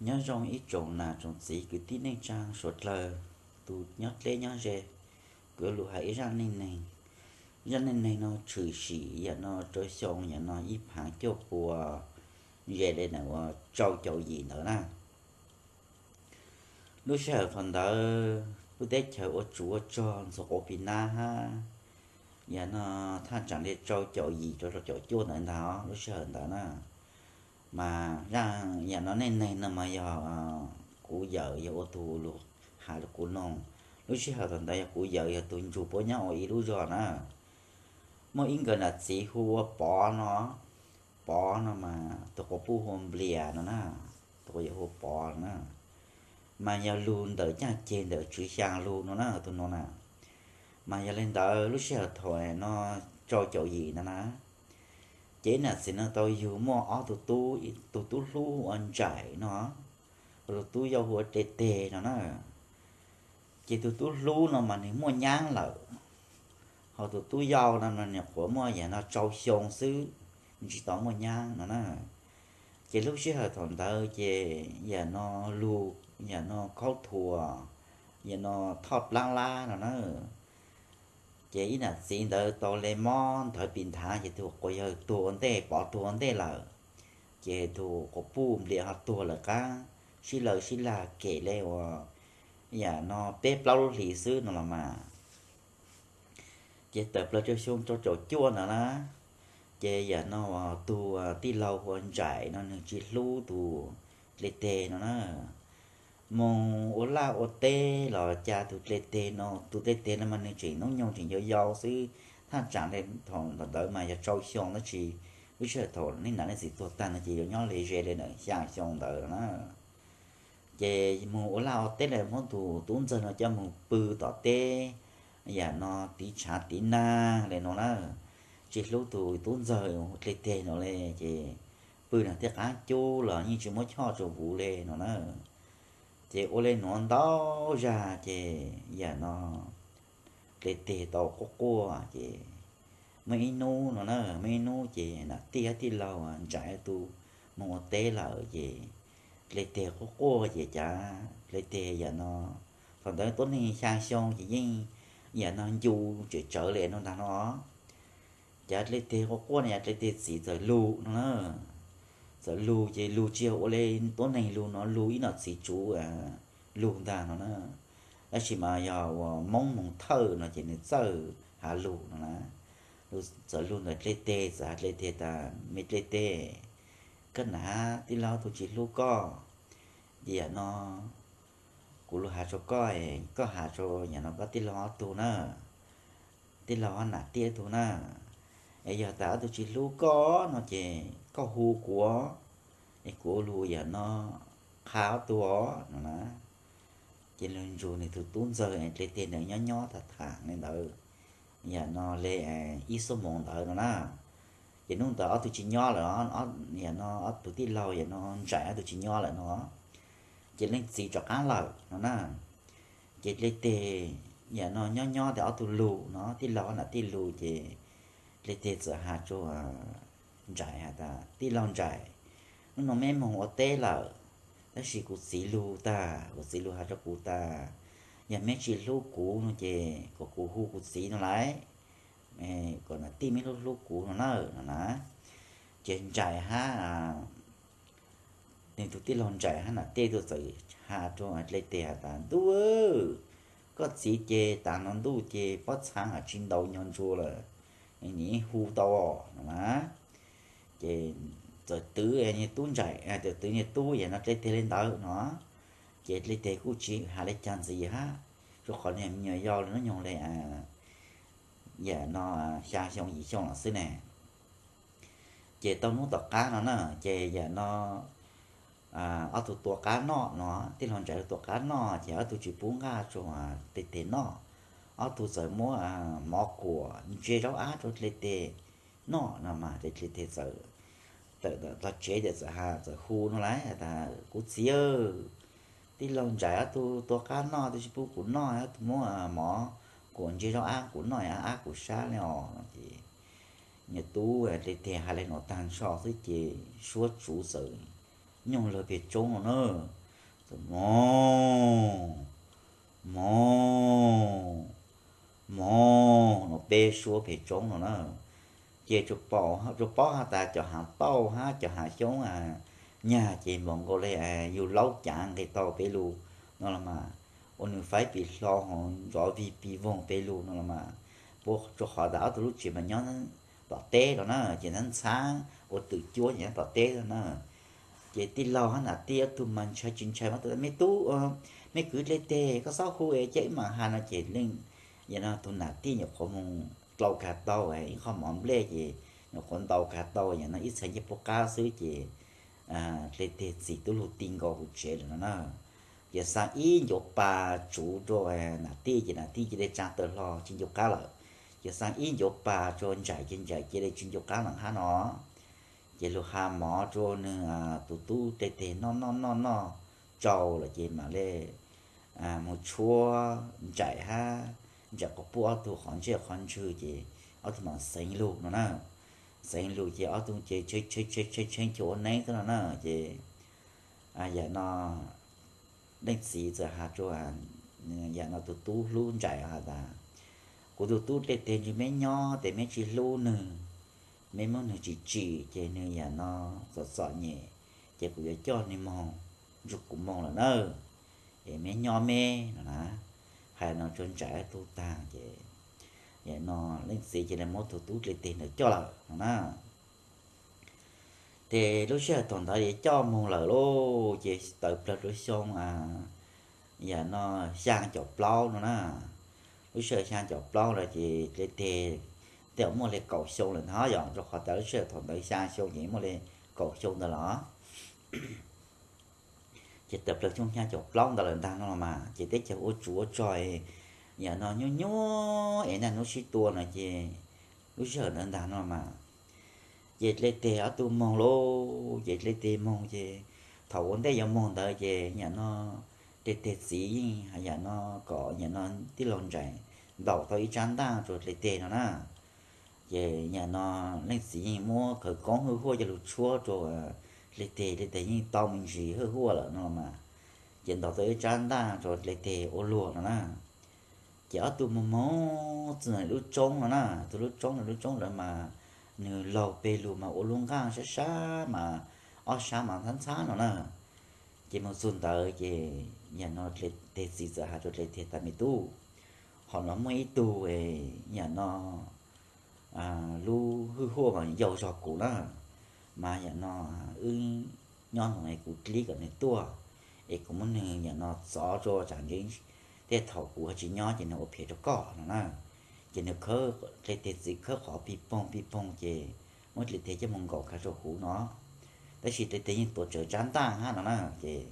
Nyob zoo ib tsoom nam tsoom txiv kwv tij neej tsaa suav dlawg, tus nyob dleb nyob ze, kuv yuav lug has ib zaaj neej neeg. Zaaj neej neeg no tshwm sim yam no rua xyoo yam no ib phaav cuaj pua ze le na uas rau caum yim ntawd na. Lub sij hawm thaum ntawd lub teb chaws ua tsuv ua rog ntxuag quav pis nab hab, yam no thaj tsaam le rau caum yim rau rau caum cuaj ntawd ntag os lub sij hawm ntawd na. Mas zaaj yam no neej neeg no mas yog kuv yawm yog ua tug lug has rua kuv noog. Lub sij hawm thaum ntawd yog kuv yawm yog tug nrug puab nyob ua ib lub zog na. Muaj ib nkawm nam txiv hu ua Pov no. Pov no mas tug quas puj hu ua Nplias no na, tug quas yawm hu ua Pov no na. Mas yog lug ntawm caaj ceg ntawm tswv xyaa lug no na tug no na. Mas yog le ntawd lub sij hawm thaum no rau caum yim no na, ces ib nam txiv no tau yug muaj ob tug tub, tug tub hlub ua Nraim no, ho tug tub yau hu ua Dle Teg no na. Ces tug tub hlub no mas nwg muaj nyaab lawm, ho tug tub yau no mas nyuam qhuav muaj yam no tsau xyoo xwb, tsi tau muaj nyaab no na. Ces lub sij hawm thaum ntawd ces yam no lug, yam no khaub thuas, yam no thoj plaab lab no na. Ces ib nam txiv ntawd tau le mob ntawd pim nthav ces tug quas yawg tuag ua ntej, Pov tuag ua ntej lawm. Ces tug quas puj Nplias ho tuag lawm qab sib law sib lag kem le uas yam no peb plaub lub hlis xwb no los mas. Ces tawm plaws rua xyoo rau caum cuaj ntawd na, ces yam no tug tij laug hu ua Nraim no nwg tsi hlub tug Dle Teg no na. Moog ua laj ua teb los ca tug Dle Teg no, tug Dle Teg no mas nwg tseem noob nyoog tseem yau yau xwb, thaj tsaam le thaum ntawd mas yog tsau xyoo dab tsi, lub sij hawm thaum nej nam nej txiv tuag taag no ces yuav nyob le ze le ntawm xyaa xyoo ntawd na. Ces moog ua laj ua teb le muab tug tub ntxawg no coj moog pw tom teb, yam no tiv tshaav tiv naag le no na, tsi hlub tug tub ntxawg Dle Teg no le, ces pw nrug tej qaab cub los yeej tsi muab choj rua huv le no na. Ces ua le nuav ntau zag ces yam no Dle Teg tau quaj quaj ces muaj ib nub no na, muaj ib nub ces nam tij hab tij laug Nraim tug moog ua teb lawm ces Dle Teg quaj quaj ces cav Dle Teg yam no, thaum ntawd tuab neeg xyaa xyoo ces yeej yam no ncu tsem tsawv le no ntag no. Cav Dle Teg quaj quaj no yog Dle Teg txiv txawm lug no na. Txawm lug ces lug tsi yog ua le tuab neeg lug no, lug ib nom txiv tsuv lug ntag no na. Tab sis mas yog uas Moob moog thawj no ces nwg txawj has lug no na. Txawm lug ntawm Dle Teg txawm has Dle Teg tas, me Dle Teg, koj nam tij laug tug tsi hlub koj, yam no kuv lug has rua koj, koj has rua yam no koj tij laug ob tug na, tij laug hab nam tij ob tug na. Es yog tas ob tug tsi hlub koj no ces koj hu kuv, es kuv lug yam no qha ob tug os no na. Ces lug nrug nwg tug tub ntxawg Dle Teg ntawd nyob nyob tham tham le ntawd, yam no le ib xuab moos ntawd no na. Ces nub ntawd ob tug tsi nyob lawm, yam no ob tug tij laug yam no Nraim ob tug tsi nyob lawm no, ces leej txiv rov qaab lawm no na. Ces Dle Teg yam no nyob nyob tes ob tug lug no, tij laug nam tij lug ces Dle Teg txawm has rua Nraim has tas, tij laug Nraim, nub no meb moog ua teb lawm, tab sis kuv txiv lug tag, kuv txiv lug has rua kuv tas, yog meb tsi hlub kuv no ces kom kuv hu kuv txiv no lauj, kom nam tij meb hlub hlub kuv no na no na. Ces Nraim hab, nwg tug tij laug Nraim hab nam tij tug txawm has rua Dle Teg has tas, ntuj, koj txiv ces tas no ntuj ces pob txhaa tsi ntaus nyog ntsua lawm, nwg hu tau no na. Ces txawm twv tub Nraim, txawm twv nwg tub yam no Dle Teg le ntawd no. Ces Dle Teg kuj tsi has le caag ntxiv hab, rua qhov nwg me nyuam yau le nub nyoog le yam no xyaa xyoo yim xyoo lawm xwb ne. Ces tau nub tom qab no na, ces yam no ob tug tua qab noj no, tij laug Nraim tua qab noj ces ob tug tsi pub nqaj rua Dle Teg noj. Ob tug txawm muab mov kuam ntse zaub ab rua Dle Teg noj no mas Dle Teg txawm tog tsev tes txawm has txawm hu no lauj tas, kuv txiv, tij laug Nraim ob tug tua qab noj, tug tsi pub kuv noj, ob tug muab mov kuam ntse zaub ab kuv noj, ab kuv sab le os no ces. Nyuam tub Dle Teg has le nuav taag nrho xwb ces suab tsuv txawm nyooj lawg pem roob no na, moog, moog, moog no peb suab pem roob no na. Ces tsuas paub has tas cov haav pauj hab cov haav xyoob nyag ces npaum nkaus le yug laub cav nqes tau peb lug no los mas, ua nwg faib pis hlo hov nrov vig pis voog peb lug no los mas, puab tsuas qhov tas ob tug lub tsev mas nyob tom teb los na, ces ntxhab ntxhab ua twm cuab ces nyob tom teb na. Ces tij laug hab nam tij ob tug mas ntshai tsis ntshai mas tas, me tub, me kwv dle teg koj xob hu es ca wb maam has no ces leej, yam no tus nam tij nyuam qhuav moog dlau kag tau ib qho mov nplej ces nyuam qhuav ntaus kag tau yam no ib txhais ncej puab qab xwb ces dle teg txiv tub lug ti nkaus huv tsev lawm no na. Ces xaa ib ncuav pas tsuv rua nam tij ces nam tij cia li tsaa tawm hlo tsis ncu qab lawm. Ces xaa ib ncuav pas rua ntsais ces ntsais cia li tsis ncu qab lawm hab no. Ces lug has mov rua nwg tus tub dle teg noj noj noj noj tsau lawm ces mam le moog tshuab ntsais hab ntsais quas puj ob tug qhov ntsej qhov ntswg ces ob tug mam xeev lug no na. Xeev lug ces ob tug ces tshee tshee tshee chaw ua neeb xwb no na. Ces yam no leej txiv txawm has rua yam no tus tub hlub ntsais has tas, kuv tus tub dle teg ntshe meb nyob tes meb tsis hlub nwg, meb muab nwg tsim tsim ces nwg yam no txom txom nyem, ces kuv yuav coj nwg moog nrug kuv moog lawm na. Es meb nyob meb no na. Hais no rua ntsais ob tug taag ces yam no leej txiv cia li muab tus tub dle teg ntawd coj lawm no na. Ces lub sij hawm thaum ntawd es coj moog lawm lauj, ces tawm plawg rua xyoo yam no xyaa caum plaub no na. Lub sij hawm xyaa caum plaub lawm ces dle teg tej zaum muaj le kaum xyoo lawm ntag yom, rua qhov tas lub sij hawm thaum ntawd xyaa xyoo ces muaj le kaum xyoo ntawd los. Ces tawm plawg xyoo xyaa caum plaub ntawd lawm ntag no los mas ces teb chaws ua tsuv ua rog, yam no nyuaj nyuaj es naj nub sib tua no ces lub sij hawm ntawd ntag no mas. Ces dle teg ob tug moog lauj, ces dle teg moog ces thaum ua ntej yuav moog ntawd ces yam no dle teg txiv yeej yam no kom yam no tij laug ntsais ntaus tau ib tsab ntaj rua dle teg no na. Ces yam no leej txiv yeej muab khawv koob hwj huaj coj lug tshuab rua dle teg, dle teg yeej tau me ntsis hwj huaj lawm no los mas. Ces ntaus tau ib tsab ntaj rua dle teg ua luag no na. Ces ob tug moog moog txug lub roob no na, txug lub roob no, lub roob ntawd mas nwg laug peg lug mas ua lub nqaj sab sab mas ob sab mas ntxhab ntxhab no na. Ces moog txug ntawd ces yam no dle teg txiv txawm has rua dle teg tas, me tub, hov no muaj ib tug yam no lub hwj huaj mas yau zog kuv na, mas yam no wb nyob no es kuv dlib kom nwg tuaj, es kuv muab nwg yam no txov rua tsam ntse tej thaum kuv ho tsis nyob ces nwg ua phem rua koj no na. Ces nwg, dle teg txiv khawb qhov pig poog pig poog ces muab dle teg coj moog nkaum kag rua huv no. Tab sis dle teg yeej tuav tsawv tsab ntaj hab no na. Ces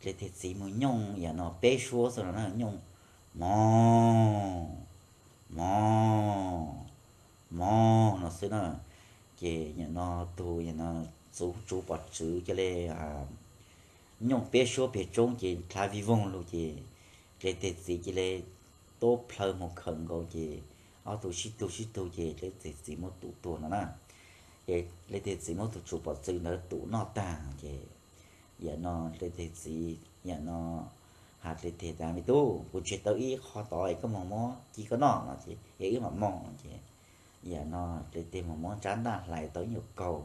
dle teg txiv moog nyooj yam no peb suab xwb no na, nyooj moog, moog, moog no xwb na. Ces yam no tug yam no txuv tsuv pov txwv ca le nyooj peb suab peg roob ces dlha vig voog lug ces dle teg txiv ca le tub plhaw moog khawm nkaus ces ob tug sib tug sib tug ces dle teg txiv muab tum tuag no na. Ces dle teg txiv muab tug tsuv pov txwv ntawd tum noj taag ces yam no dle teg txiv yam no has dle teg tas, me tub, kuv tseg tau ib qho tod es koj moog muab ci koj noj no ces es wb mam moog no ces yam no dle teg moog muab tsab ntaj hlais tau ib nyuag kaug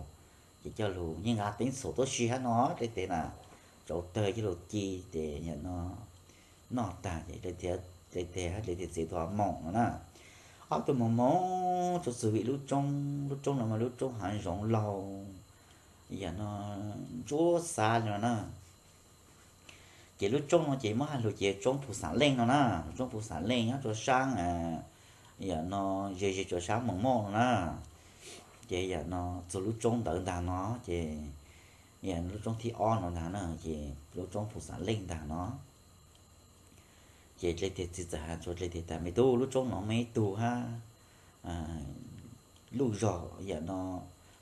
ces coj lug yeej nqa teeb xum tuab si hab no dle teg na, rauv tawg coj lug ci ces yam no noj taag ces dle teg hab dle teg txiv tau moog no na. Ob tug moog moog txug ib lub roob, lub roob no mas lub roob haav zoov laug yam no ntsuab xav li no na. Ces lub roob no ces muab has lug ces roob Phu Xaam Leej no na, roob Phu Xaam Leej nyob rua saab yam no ze ze rua saab Moos Mauj no na. Ces yam no txug lub roob ntawd ntag no ces yam lub roob thib ob no ntag na, ces lub roob Phu Xaam Leej ntag no. Ces dle teg txiv txawm has rua dle teg tas, me tub, lub roob no muaj ib tug hab luj zog yam no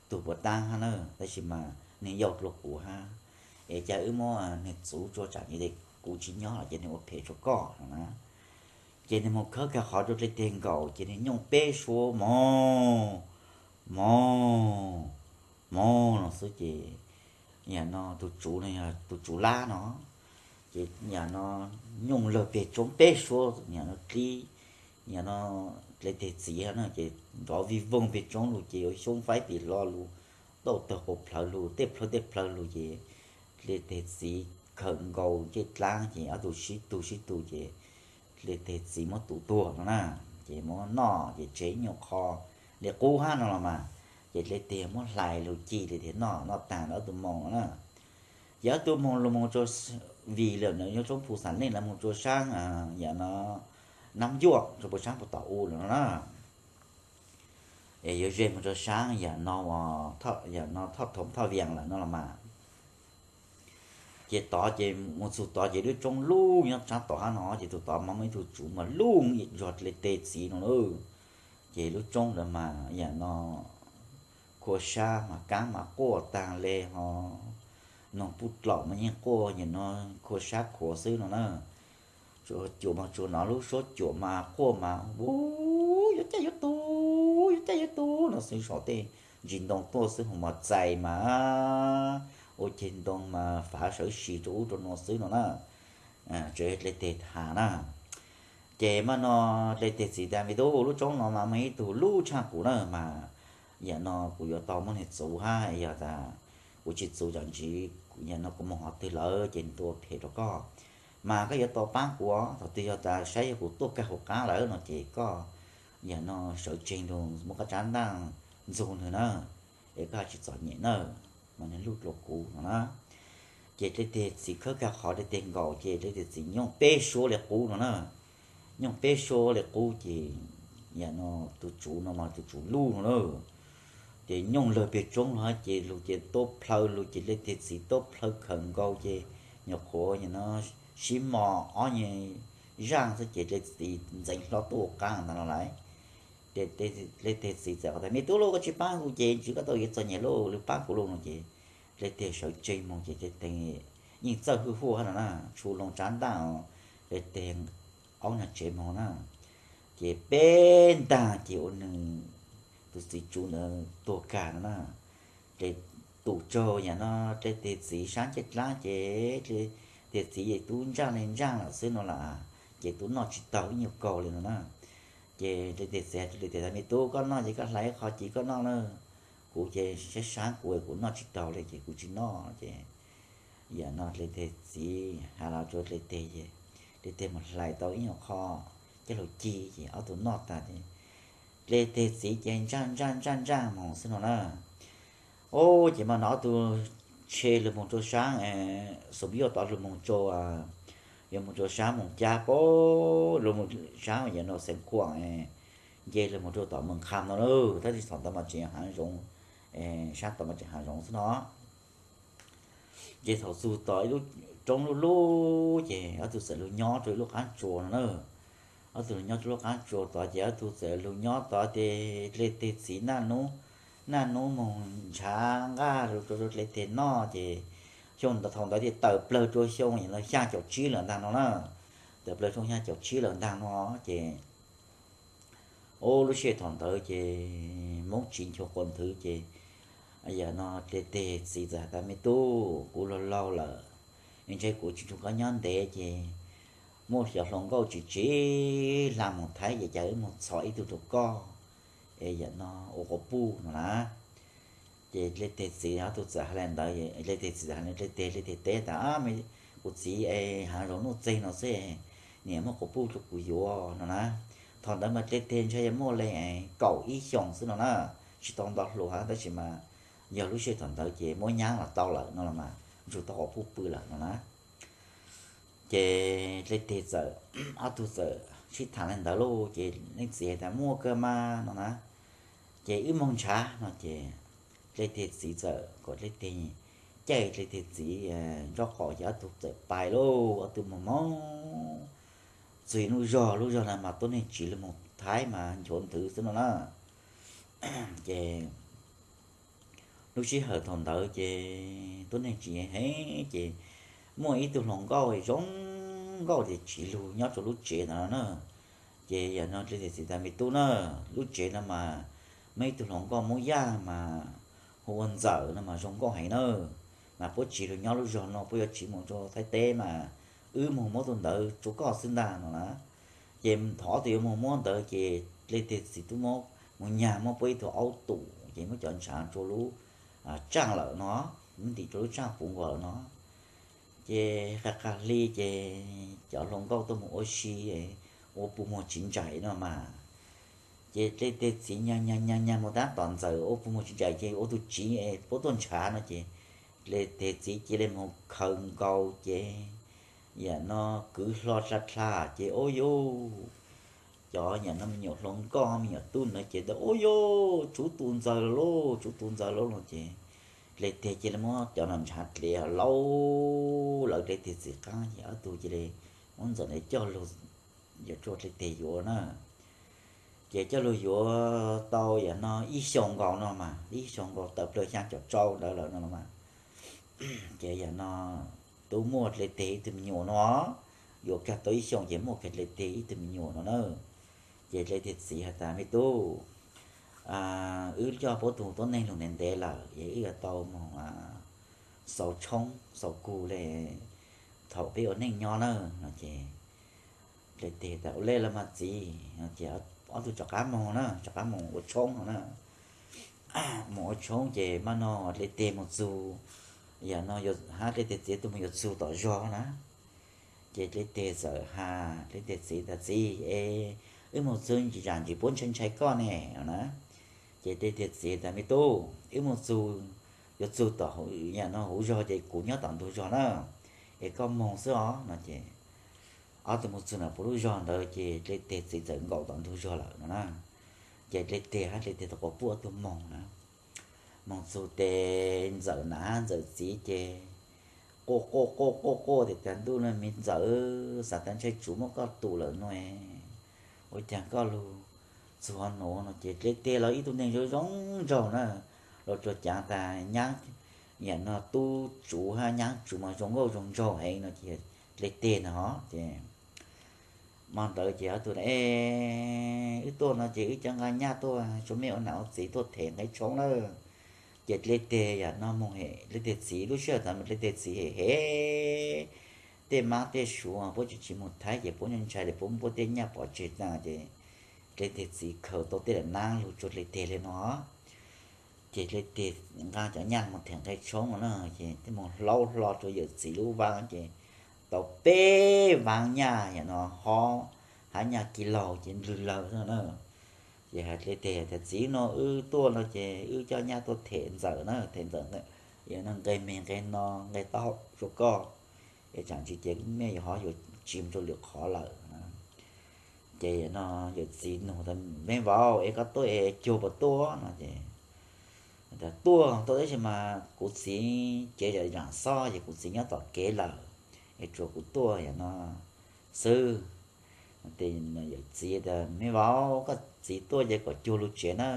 tug puas taab hab na, tab sis mas nwg yau dlua kuv hab, es ca wb muab nwg txuv rua tsam kuv tsis nyob los ces nwg ua phem rua koj no na. Ces nwg moog khawb kag qhov rua dle teg nkaus ces nwg nyooj peb suab moog, moog, moog no xwb ces yam no tus tsuv no yog tus tsuv lab no, ces yam no nyooj lawg peg tsoob peb suab, yam no dlib, yam no dle teg txiv no ces nrov vij voog peg tsoob lug ces yuav xyoob faib pim hlo lug, tauj tawg quas plhawv lug, tej plhawv tej plhawv lug ces dle teg txiv khawm nkaus ncej dlaab ces ob tug sib tug sib tug ces dle teg txiv muab tus tuag no na, ces muab noj ces tseg ib nyuag qho li qub hab no los mas, ces dle teg muab hlais lug ci li teg noj, noj taag lawm ob tug moog no na. Ces ob tug moog lug moog rua, vim lawm nyob roob Phu Xam Leej lawv moog rua saab yam no Nab Yuaj rua puas saab puas tom u lawm no na. Es yuav ze moog rua saab yam no, yam no Thoj Thoom Thoj Vias lawm no los mas. Ces tod ces moog txug tod ces lub roob lub nyob saab tom hab no ces tug tod mas muaj ib tug tsuv mas lub nzog dle teg txiv no na. Ces lub roob ntawd mas yam no khua sab mas kaab mas quaj taag le ho, noog puj dlaum mas yeej quaj yam no khua sab khuav xwb no na. Cuam mas tsuas nov lub suab cuam mas quaj mas, u, yuav caij yuav tug, yuav caij yuav tug no xwb, saum tej ntsis ntoo tuaj xwb ho mas txais mas ua ceg ntoo mas fav sawv si rua ub rua nuav xwb no na. Tseem dle teg tham na. Ces mas no dle teg txiv tas, me tub, lub roob no mas muaj ib tug lub tshaaj kuv na mas, yam no kuv yuav tau muab nwg txuv hab, yog tas kuv tsis txuv tam ntsis yam no kuv moog qhov twg lawm ces nws ua phem rua koj. Mas koj yuav tau paab kuv, thaum twg yog tas saib yog kuv tuaj kag huv qaab lawm no ces koj yam no sawv tseg lug muab koj rab ntaj ntxug nwg na, es koj tsis txom nyem na, mas nwg luj dlua kuv no na. Ces dle teg txiv khawb kag qhov dle teg nkaus ces dle teg txiv nyooj peb suab li qub no na. Nyooj peb suab li qub ces yam no tus tsuv no mas tus tsuv luj no na. Ces nyooj lawg peg tsoob lug hab ces lug ces tuab plhaw lug ces dle teg txiv tuab plhaw khawm nkaus ces nyuam qhuav yam no sib mos ob nyuag zaaj xwb ces dle teg txiv ntxeev hlo tuaj ua qaab ntag no lawm. Ces dle teg txiv txawm has tas, me tub lauj, koj tsis paab kuv ces ntshe koj tau yuav txom nyem lauj, lug paab kuv lauj no ces dle teg sawv tseg moog ces dle teg yeej txawj hwj huaj hab no na, tshu loo rab ntaj, dle teg aub nyuag tsev moog na. Ces peb ntag ces ua nwg tus txiv tsuv ntawd tuag kag no na. Ces tus tsaug yam no dle teg txiv saab ncej dlaab ces dle teg txiv es tub ntsaaj le ntsaaj lawm xwb no lawm, ces tub noj tsis taug ib nyuag kaug li no na. Ces dle teg txiv has rua dle teg tas, me tub, koj noj ces koj hlais ib qho ci koj noj na, kuv ces saab saab kuv, kuv noj tsis taug li ces kuv tsis noj ces yam no dle teg txiv has los rua dle teg, dle teg mus hlais tau ib nyuag qho coj lug ci ces ob tug noj tag ces dle teg txiv ces ntsaaj ntsaaj ntsaaj ntsaaj moog xwb no na. Ub, ces mas no ob tug tseg lug moog rua saab Xoom Yuaj tod lug moog rua, yuav moog rua saab Moos Cab pab, lug moog saab yam no Xeev Khuam, nce lug moog rua tom Moos Kham no na. Tab sis thaum ntawd mas tseem haav zoov, saab tod mas tseem haav zoov xwb no. Ces thaum txug tom ib lub roob lub lub ces ob tug txawm lug nyob rua ib lub qaab tsua no na. Ob tug lug nyob rua lub qaab tsua tod ces ob tug txawm lug nyob tod ces dle teg txiv naj nub, naj nub moog nrhav nqaj rua dle teg noj ces xyoo thaum ntawd ces tawm plawg rua xyoo yam no xyaa caum tsib lawm ntag no na. Tawm plawg xyoo xyaa caum tsib lawm ntag no ces ub, lub sij hawm thaum ntawd ces Moob tsiv nchuav quas nthwv ces yam no dle teg txiv txawm has tas, me tub, kuv laug laug lawm, ntshe kuv tsis nrug koj nyob ntev ces muaj xyov hluas nkauj tsis tsim hla moog Thaib ces cas wb moog txhom ib tug rua koj es yam no ua quas puj no na. Ces dle teg txiv ob tug txawm has le ntawd, dle teg txiv txawm has le dle teg, dle teg teb tas, kuv txiv es haav zoov nuj txeeg no xwb, niam muab quas puj rua kuv yuav no na. Thaum ntawd mas dle teg ntshai yog muaj le kaum ib xyoos xwb no na, tsis tau nto hluas hab tab sis mas yog lub sij hawm thaum ntawd ces muab nyab los tau lawm no los mas nrug tau quas puj pw lawm no na. Ces dle teg txawm, ob tug txawm sib tham le ntawd lauj ces leej txiv tas, muaj kawg mas no na, ces wb moog nrhav no ces dle teg txiv txawm kom dle teg caij dle teg txiv nraub qaum ces ob tug txawm pais lauj, ob tug moog moog txug lub zog, lub zog na mas tuab neeg tsiv lug moog Thaib mas nchuav nthwv xwb no na. Ces lub sij hawm thaum ntawd ces tuab neeg tsiv heev ces muaj ib tug hluas nkauj zoo nkauj ces tsiv lug nyob rua lub tsev ntawd no na. Ces yam no dle teg txiv tas, me tub na, lub tsev no mas muaj ib tug hluas nkauj Moob Yaj mas hu ua Ntxawm no mas zoo nkauj heev na. mas puab tsis lug nyob lub zog no, puab yuav tsiv moog rua Thaib teb mas wb moog muab tug ntawd rua koj xwb ntag no na. Ces thaum ob tug yuav moog muab ntawd ces Dle Teg txiv tub muab mus nyag muab puab ib tug aub tum ces muab cov ntshav rua lub tsaaj lawm no, muab ntim rua lub tsaaj puv nkaus lawm no. Ces qas qas hli ces cov hluas nkauj tuaj moog ua si, ua puj muag tsiv ntsais no mas. Ces Dle Teg txiv nyag nyag nyag nyag moog tab tom ntxawm ua puj muag tsiv ntsais ces ua tug tsiv puab tuaj ntshav no ces Dle Teg txiv cia li moog khaws nkaus ces yam no kwv hlo dlha dlha ces ua yuj, cov yam no me nyuam hluas nkauj me nyuam tub ntawd ces ntawd ua yuj, tsov tus ntxaws lawm lauj, tsov tus ntxaws lawm lauj ces Dle Teg cia li muab cov no ntshav dlev laub lawv Dle Teg txiv qaab ces ob tug cia li muab ntxawm ntawd coj lug, yuav rua Dle Teg yuav na. Ces coj lug yuav tau yam no ib xyoos nkaus no mas, ib xyoos nkaus tawm plaws xyaa caum rau ntawd lawm no mas, ces yam no tub muaj Dle Teg ib tug me nyuam no, yuav kag tau ib xyoos ces muaj kag Dle Teg ib tug me nyuam no na. Ces Dle Teg txiv has tas, Me tub, wb coj puab tug tuab neeg lug ntev ntev lawm es wb yuav tau moog xaus tshoob xaus kug le thaum peb ua neej nyob na no ces Dle Teg tas, Ua le los mas txiv no ces ob tug rov qab moog na, rov qab moog ua tshoob no na. Moog ua tshoob ces maj no Dle Teg moog txug, yam no hab Dle Teg txiv tug moog yuav txug tom zog na. Ces Dle Teg txawm has Dle Teg txiv tas, Txiv, es wb moog txug zam ntsis puab ntshai ntshai koj ne no na. Ces Dle Teg txiv tas, Me tub, wb moog txug, yuav txug tom yam no huv zog ces kuv nyob tom ntug zog na, es koj moog xwb os no ces ob tug moog txug nram puab lub zog ntawd ces Dle Teg txiv txawm nkaum tom ntug zog lawm no na. Ces Dle Teg hab Dle Teg tus quas puj ob tug moog na, moog txug tes ntxawm nam hab ntxawm txiv ces quaj quaj quaj quaj quaj tes tas, Ntuj, me ntxawm, xav tas ntshai tsov muab koj tum lawm no, ua caag koj lug txug hov nuav no ces Dle Teg los ib tug neeg zoo zoo nraug na, los rua caav tas nyab, yam no tub tsov hab nyab tsov mas zoo nkauj zoo nraug heev no ces Dle Teg no ces Hmo ntawd ces ob tug, E, wb tuaj no ces wb cov nqaa nyaj tuaj, tsua mej ua nam ua txiv tuaj them nqe tshoob lawm. Ces Dle Teg yam no moog hem Dle Teg txiv, lub sij hawm ntawd mas Dle Teg txiv hem hem tej mab tej suav, puab tsis tsis moog Thaib ces puab ntshai ntshai ces puab muab puab tej nyaj pov tseg tag ces Dle Teg txiv khaws tau tej lam naab lug tsua Dle Teg le no. Ces Dle Teg nqaa cov nyaj moog them nqe tshoob no na, ces tej moog hlaub hlo rua yawm txiv lub vaab ces tau peb vaab nyaj yam no hob hab nyaj kis laug ces nplwg lawg xwb na. Ces has Dle Teg tas, Txiv, no wb tuaj no ces wb coj nyaj tuaj them ntxawm na, them ntxawm, yam no nqe me nqe no, nqe taub hau rua koj, es tsam ntsis ces mej yuav hob yuav tsis mus rua lwm qhov lawm. Ces yam no yawm txiv nug tas, Me vauv, es koj tuaj es cuag puas tuaj no ces, Tuaj tau tab sis mas kuv txiv cev zam xob ces kuv txiv nyob tom kev lawm, es tsuas kuv tuaj yam no xwb. Yawm txiv tas, Me vauv, koj txiv tuaj ces kom cuag lug tsev na.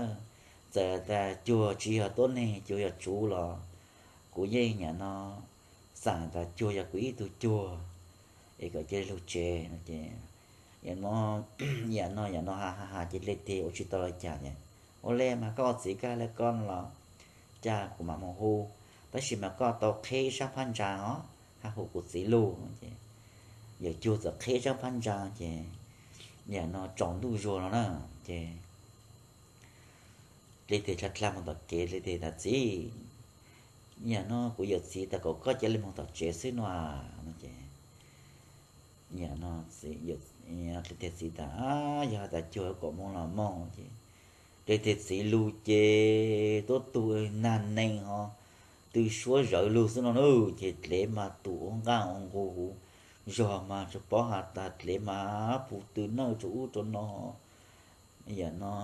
Txawm tas cuag tsis yog tuab neeg, cuag yog tsuv los kuv yeej yam no xam tas cuag yog kuv ib tug cuag, es kom cia li lug tsev no ces yam no, yam no has has ces Dle Teg ua tsis tau le caag ces, Ua le mas koj ua txiv kag le koj no los, cas kuv mam mus hu, tab sis mas koj tau qheb ib sab phab ntsa os, hab hu kuv txiv lug no ces yawm cuag txawm qheb ib sab phab ntsa ces yam no tsaus ntuj zuag no na. Ces Dle Teg dlha dlha mus tom kev, Dle Teg tas, Txiv, yam no kuv yawm txiv tas kom koj cia li moog tom tsev xwb no no ces yam no Dle Teg txiv tas, Yog has tas cuag kom moog los moog ces Dle Teg txiv lug ces tuab tug nag neeg ho tw suab zawv lug xwb no na, ces dlev mas tus ua nqaaj ua nqug huv zog mas tsuas paub has tas dlev mas pum tw nawj rua ub rua no, yam no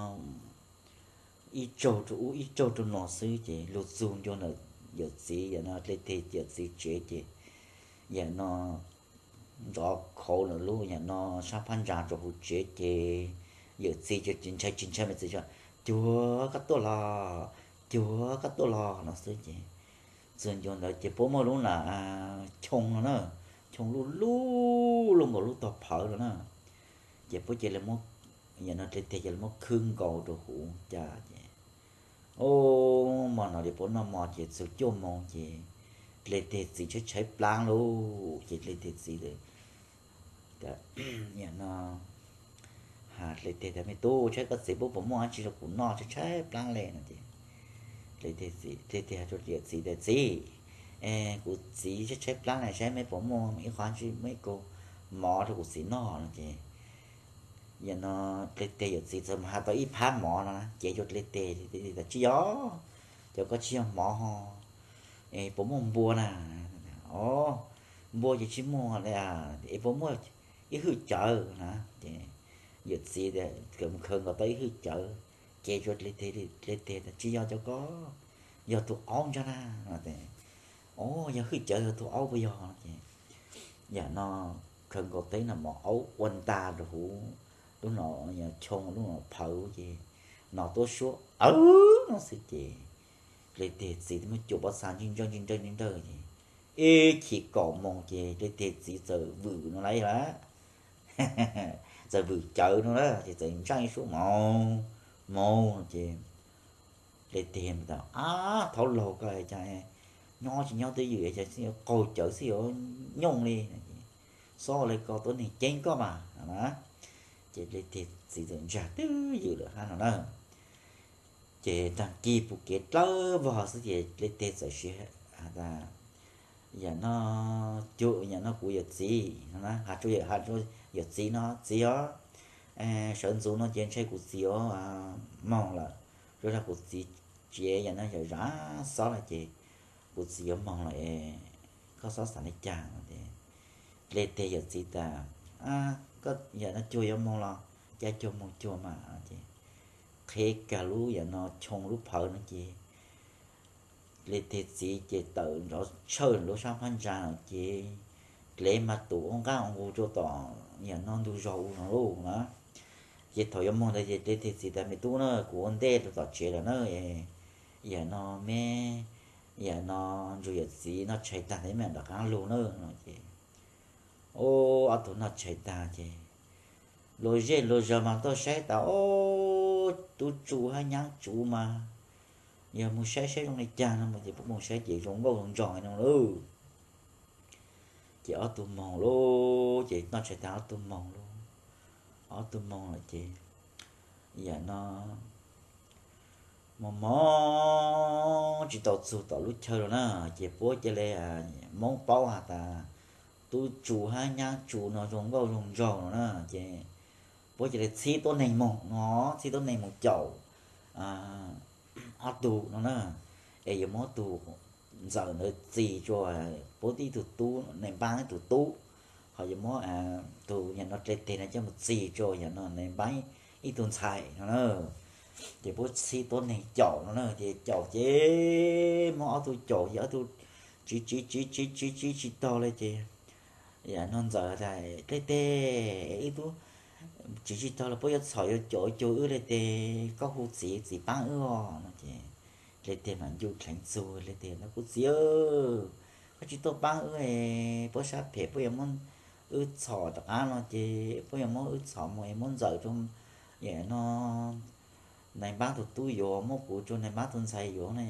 ib tsaug rua ub ib tsaug rua no xwb ces lug txug ncua ntawm yawm txiv, yam no Dle Teg yawm txiv tsev ces yam no nrov khauv lawm lub yam no sab phab ntsa rua huv tsev ces yawm txiv tsis ntshai tsis ntshai mas txiv, Cuag koj tuaj los, cuag koj tuaj los no xwb ces txug ncua ntawd ces puab muaj lub na choo no na, choo luj luj luj nkaus lub tog phawv no na, ces puab cia li muab, yam no Dle Teg cia li muab khwb nkaus rua huv cas ces, o, hmo no ces puab noj hmo ces txug cuaj moos ces Dle Teg txiv tshaib tshaib plab lauj. Ces Dle Teg txiv, no, Dle Teg tias, Me tub, tshaib koj txiv, puas muaj dab tsi rau kuv noj, tshaib tshaib plab li no ces Dle Teg hais rau yawm txiv tias, Txiv, kuv txiv tshaib tshaib plab na, saib meb puas muaj ib qho dab tsi, muaj ib kaug mov rau kuv txiv noj no ces, no, Dle Teg yawm txiv txawm mus hais tau ib phab mov no na, cev rau Dle Teg, Dle Teg tias, Tsis yog, cov ko tsis yog mov ho, es puas muaj npua na? O, npua ces tsis muaj li, es puas muaj ib hwj cawv na? Ces yawm txiv tias, Khaws nkaus tau ib hwj cawv, cev rau Dle Teg, Dle Teg tias, Tsis yog cov ko, yog tus aub ntag na no. O, yog hwj cawv yog tus aub puas yog? Ces yam no khaws nkaus tau ib no mov aub ua nta rau huv lub no, choo lub no phawv ces no tuab suab awv no xwb ces Dle Teg txiv muab cuam pob txha ntsij nrawj ntsij nrawj ntsij nrawj ces ib chim kaum moos ces Dle Teg txiv txawm vwm no lawm, txawm vwm cawv no lawm ces txawm ntsaij ib suab mov, mov no ces Dle Teg tias, Ab, thaub laug ko cas nyob tsis nyob twj ywm, cas qaug cawv xwb yuav nyooj li, xob li ko tuab neeg ceeb koj mas na. Ces Dle Teg txiv txawm ntsag twj ywm lawm hab no na. Ces tag kis pus kev dlawb vog xwb ces Dle Teg txawm siv tas, Yam no, yam no kuv yawm txiv no na, has rua yawm txiv no, Txiv os, sawv ntxuv no ces ntshe kuv txiv yuav moog lawm, rua rag kuv txiv tsiv yam no yawm zam xob lawm ces kuv txiv yuav moog lawm, koj xob xav li cas? Dle Teg yawm txiv tas, Yam no cuag yuav moog los ca cuag moog cuag mas. Ces qheb kag lub yam no choo lub phawv no ces Dle Teg txiv ces tawm nrov tshawj lub sab phab ntsa no ces dlev mas tus ua nqaj ua nqug rua tom yam no ntug zog u no lauj na. Ces thaum yuav moog ntawd ces Dle Teg txiv tas, Me tub na, kuv ua ntej rau tom tsev lawm na, yam no meb, yam no nrug yawm txiv noj tshais tag tes meb mam rov qaab lug na no ces, o, ob tug noj tshais tag ces luag zej luag zog mas tuaj saib tas, o, tub tsu hab nyab tsu mas yog moog saib saib zoo li cas no mas ces puab moog saib ces zoo nkauj zoo nraug no lauj. Ces ob tug moog lauj, ces noj tshais tag ob tug moog lauj, ob tug moog lawm ces yam no moog moog tsis tau txug tom lub chaw lawm na, ces puab ca le, Moob paub has tas tub tsu hab nyab tsu no zoo nkauj zoo nraug no na, ces puab ca le txhib tuab neeg moog no, txhib tuab neeg moog caum ob tug no na, es yuav muab tug ntxawm ntawd txis rua puab ib tug tub, nais npaab ib tug tub, ho yuav muab tug yam no Dle Teg no coj mus txis rua yam no nais npaab ib tug ntxhais no na. Ces puab txhib tuab neeg caum no na, ces caum ces muab ob tug caum ces ob tug tsiv tsiv tsiv tsiv tsiv tsiv tsis taug li ces yam no ntxawm tas, Dle Teg, ib tug tsiv tsis taug los puab yuav txhom yuav caum cuag wb li tes koj hu txiv, txiv paab wb os no ces Dle Teg mam ncu dleev txug Dle Teg no, Kuv txiv, koj tsis tuaj paab wb, puab sab phem puab yuav muab wb txhom rov qaab no ces puab yuav muab wb txhom mus es muab ntxawm rua yam no nais npaab tug tub yuav, muab kuv rua nais npaab tug ntxhais yuav ne,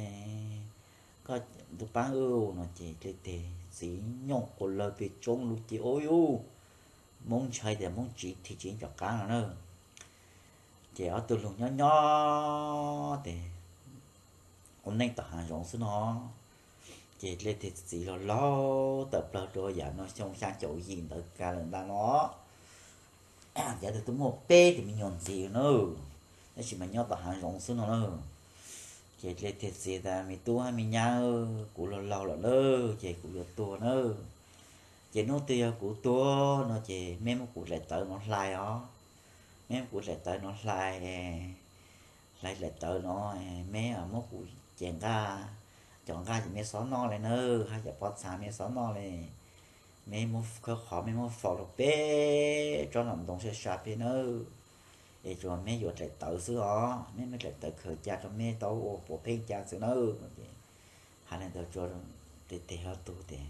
koj tub paab wb no ces Dle Teg txiv nyooj quas lawg peg tsoob lug ces ua yuj, Moob ntshai tas Moob tsiv dhia tsiv rov qaab no na. Ces ob tug lug nyob nyob tes ua neej tom haav zoov xwb no. Ces Dle Teg txiv laug laug tawm plawg rua yam no xyoo xyaa caum yim ntawd kag lawm ntag no. Ces ob tug tub muaj peb tug me nyuam ntxiv na, tab sis mas nyob tom haav zoov xwb no na. Ces Dle Teg txiv tas, Me tub hab me nyab, kuv laug laug lawm na, ces kuv yuav tuag na. Ces nub twg yog kuv tuag no ces meb muab kuv dlaim tawv no hlais os. Meb muab kuv dlaim tawv no hlais, hlais dlaim tawv no, meb muab kuv cev nqaj, cov nqaj ces meb xob noj le na, hab cov pob txha meb xob noj le. Meb muab khawb qhov, meb muab faus rau peb tsob nom ntoo sab sab peb nawb. Es tsuas meb yuav dlaim tawv xwb os, meb muab dlaim tawv khaws ca rau meb tau ua puav pheej ca xwb nawb. Ces has le ntawd rua Dle Teg ob tug tes,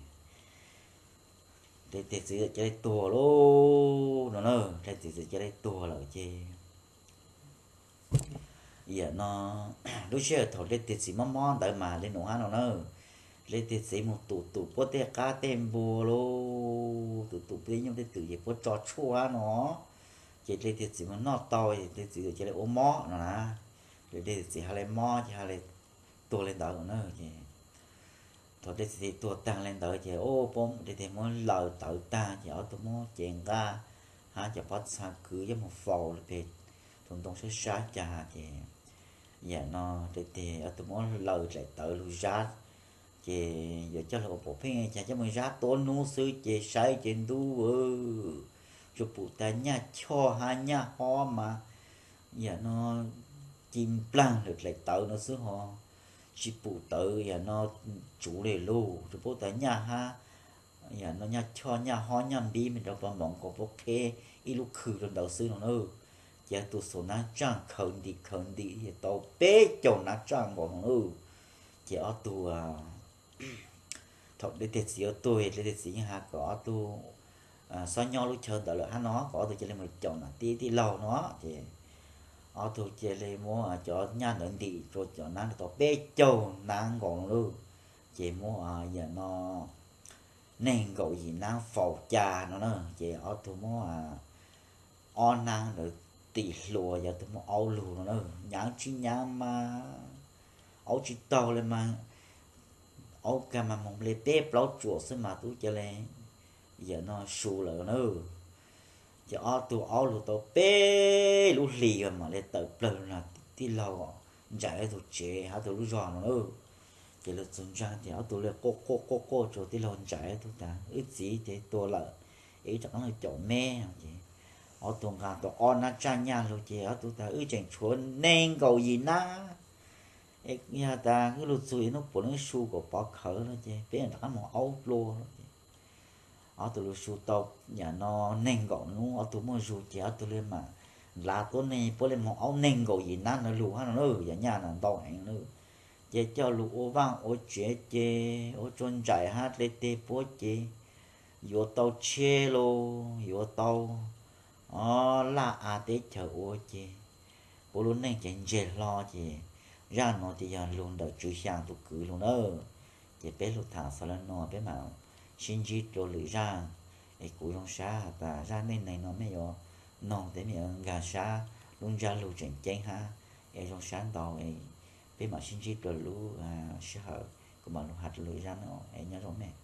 Dle Teg txiv ca le tuag lauj no na, Dle Teg txiv ca le tuag lawm ces yam no lub sij hawm thaum Dle Teg txiv mob mob ntawd mas le nuav hab no na, Dle tiag txiv mus tum tum puab tej qab tej npua lauj, tum tum puab tej nyuj tej twm ces puab tso tshuaj hab no, ces dle tiag txiv mus noj tau es dle tiag txiv cia li ua mob no na. Dle tiag txiv has le mob ces has le tuag le ntawd na ces thaum dle tiag txiv tuag taag le ntawd ces dle tiag muab laws tawv taag ces ob tug muab cev nqaj hab cov pob txha kwv coj mus faus peg tus ntoo sab sab cas ces yam no dle tiag ob tug muab laws dlaim tawv lug zab ces yuav coj lug ua pom pheej cas coj mus zab tuab nub xwb ces saib ces ntub, tsuas pum tas nyaj choj hab nyaj hob mas yam no ci nplaag lawm dlaim tawv no xwb ho tsis pum tawv yam no tsuv le lauj, tsuas pum tas nyaj hab yam no nyaj choj nyaj hob nyaj npib me rau pov moov nkaus puab qheb ib lub khw rau ntawd xwb no na. Ces ob tug xuas nab tsaaj khaws ntim khaws ntim tau peb caug nab tsaaj nkaus no na. Ces ob tug thaum dle tiag txiv yuav tuag dle tiag txiv yeej has kom ob tug xob nyob lub chaw ntawd lawm hab no kom ob tug cia li mus caum nam tij tij laug no ces ob tug cia li muab cov nyaj ntawd ntim rua cov nab tau peb caug nab nkaus no lauj. Ces muab yam no neeg nkaum yim nab faus cas no na ces ob tug muab ob nab ntawd tim hluas yog ob tug muab aub lug no na. Nyaav tsis nyaav mas aub tsis taug le mas aub kag mas moog le peb plaub tsuam xwb mas tub ca le yam no su lawm na. Ces ob tug aub lug tau peb lub hlis mam le tawm plawg lug tij laug Ntsais ob tug tsev hab tug lub zog no na. Ces lug txug ntsaa ces ob tug le quaj quaj quaj quaj rua tij laug Ntsais ob tug tas wb txiv ces tuag lawm es wb rov qaab lug caum meb no ces ob tug nqaa tau ob nab tsaaj nyaj lug ces ob tug tas wb tseem tshuav neeg nkaum yim nab es yog tas wb lug txug ib hnub puav leej su kom pov khawv no ces peb rov qaab moog aub dlua no ces ob tug lug su tau yam no neeg nkaum nub ob tug muaj zug ces ob tug le mam nqlaa tuab neeg puab le moog aub neeg nkaum yim nab ntawd lug hab no na. Yog nyaj ntau heev na ces coj lug ua vaaj ua tsev ces ua rua Ntsais hab dle teg puab ces yuav tau tsheb lauj, yuav tau laj av teb chaws ua ces puab lub neej ces ntseg hlo ces zaj no ces yog lug ntawm Tswv Xyaa tug kwv lug na. Ces peb lug tham xaus le nuav peb mam sib ntsib dlua lwm zaj. Es kuv zoo sab has tas zaj neej neeg no mej yuav noog tes mej yuav nkaag sab lub ntsab lug tseem ceeb hab. Es zoo sab ntau es peb mam sib ntsib dlua lub sij hawm kuv mam lug has dlua lwm zaj no es nyob zoo mej.